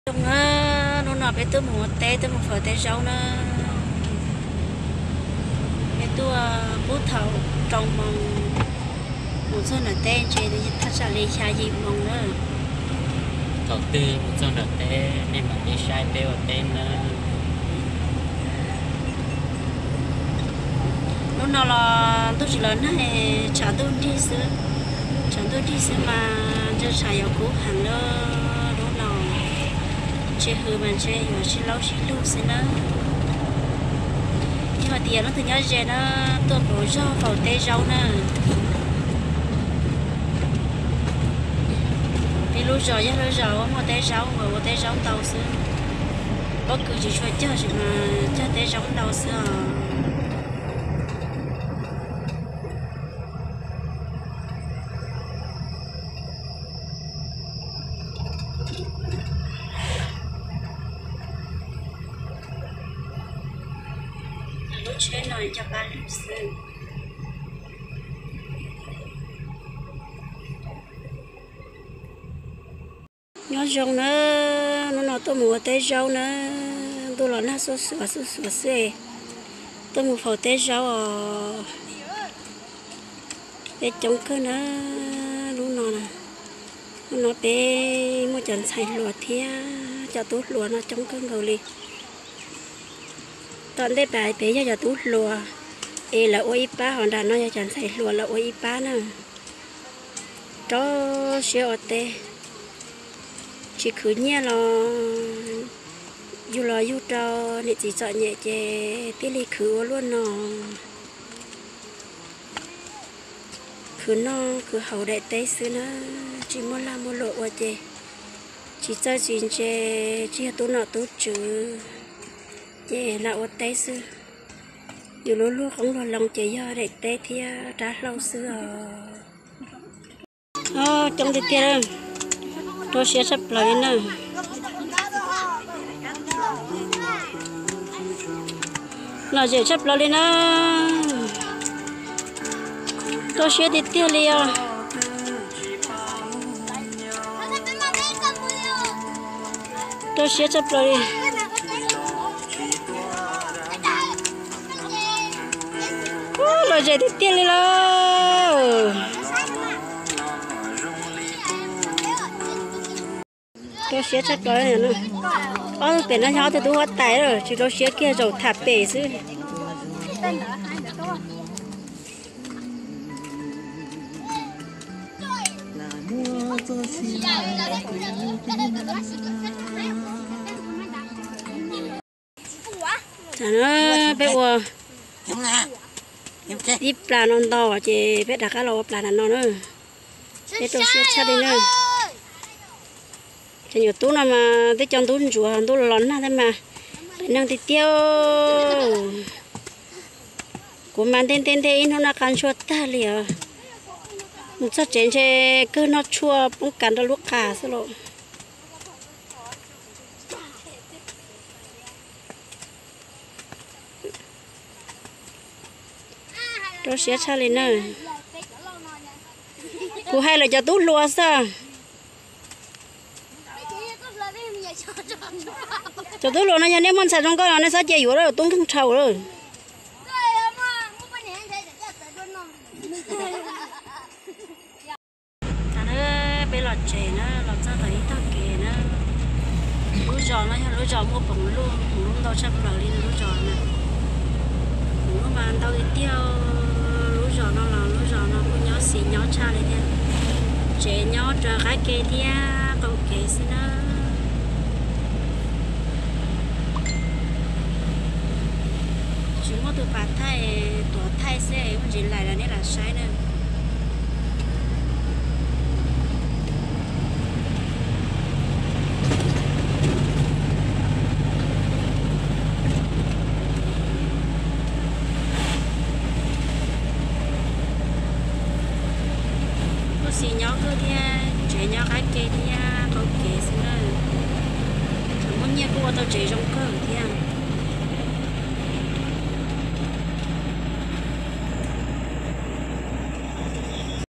Zoo na, hnub no peb tuaj mus ua teb, tuaj mus faus teb zaub na. Peb tuaj pub thaum rau moos, mus txog nram teb ntshe thaj tsam li xya yim moos na. Thaum twg mus txog nram teb nej mam li saib peb ua teb na. Hnub no los ntuj tsis los nag, tshav ntuj nrig xwb, tshav ntuj nrig xwb mas ntshe tshav yuav kub heev lawm hnub no. Ntshe hws mas ntshe yuav sib laub sib lug xwb na. Yog hais tias leej twg nyob ze na, tuaj pauv zog faus teb zaub na. Peb lub zos yog lub zos uas muaj teb zaub uas ua teb zaub ntau xwb. Pob kws tsis tshua cog, tsis mas cog teb zaub ntau xwb os. Lub tsheb no cog pab lug xwb. Nyob zoo na, hnub no tuaj mus ua teb zaub na, ntuj los nag xuj xuav xuj xuav xwb. Tuaj mus faus teb zaub os. Peb coob kawg na, hnub no na, hnub no peb muaj cov ntxhais hluas thiab cov tub hluas no coob kawg nkaus li. Tom ntej pas pem yog cov tub hluas es lawv ua ib pab, ho nram no yog cov ntxhais hluas lawv ua ib pab na. Rau siab ua teb, tsis khwv nyiaj los yug los yug rau niam txiv txom nyem ces thiaj li khwv ua luaj no. Khwv noj khwv haus daim teb xwb na, tsis muaj lag muaj luam ua ces tsis txawj tsis ntse, tsis yog tub nom tub tswv ces lam ua teb xwb. Yus lub luag qoob luag loo ces yog daim teb thiab rab hlau xwb os. Coob tiag tiag, rau siab tshaj plaws li na. Lom zem tshaj plaws li na. Rau siab tiag tiag li os. Rau siab tshaj plaws li. Lom zem tiag tiag li lauj. Rau siab tshaj plaws. Ob tug pem no yog ob tug tub huab tais, tsis rau siab kiag zaum tham pem xwb. Tam no peb ua ib plas no ntau ces peb rov qab los ua plas nram no na. Peb rau siab tshaj li na. Cov nyuam tub no mas twb cov ntub ntsuav ntuj los nag thiab mas qias neeg tiag tiag. Kuv mas ntej ntej ntej ib hnub noj qab ntsuag tag li os. Mus txog tsev ntshe kawg noj tshuaj poob kas rau lub qas xwb lauj. Rau siab tshaj li na. Kuv hais lawm cov tub hluas xwb. Cov tub hluas no yog nej muaj ntxhais zoo nkauj los nej txhob cia yuav lawm, tub nkeeg dhau lawm. Peb los tsev na, los txog tom ib tog kev na. Lub zos no yog lub zos muaj poom luj, poom luj ntau tshaj plaws li lub zos na. Poom luj mas ntau tiag tiag. Lub zos no los lub zos no kuj nyob xis nyob tshaj li thiab. Tsev nyob rau qab ke thiab qaum kev xwb na. Tsis muaj tus pas thaij, tuav thaij xwb, muaj ntsis lais los nej lam saib na. Kuj xis nyob kawg thiab, tsev nyob qab ke thiab qaum kev xwb na. Tseem muaj nyiaj kuj ua tau tsev zoo kawg thiab.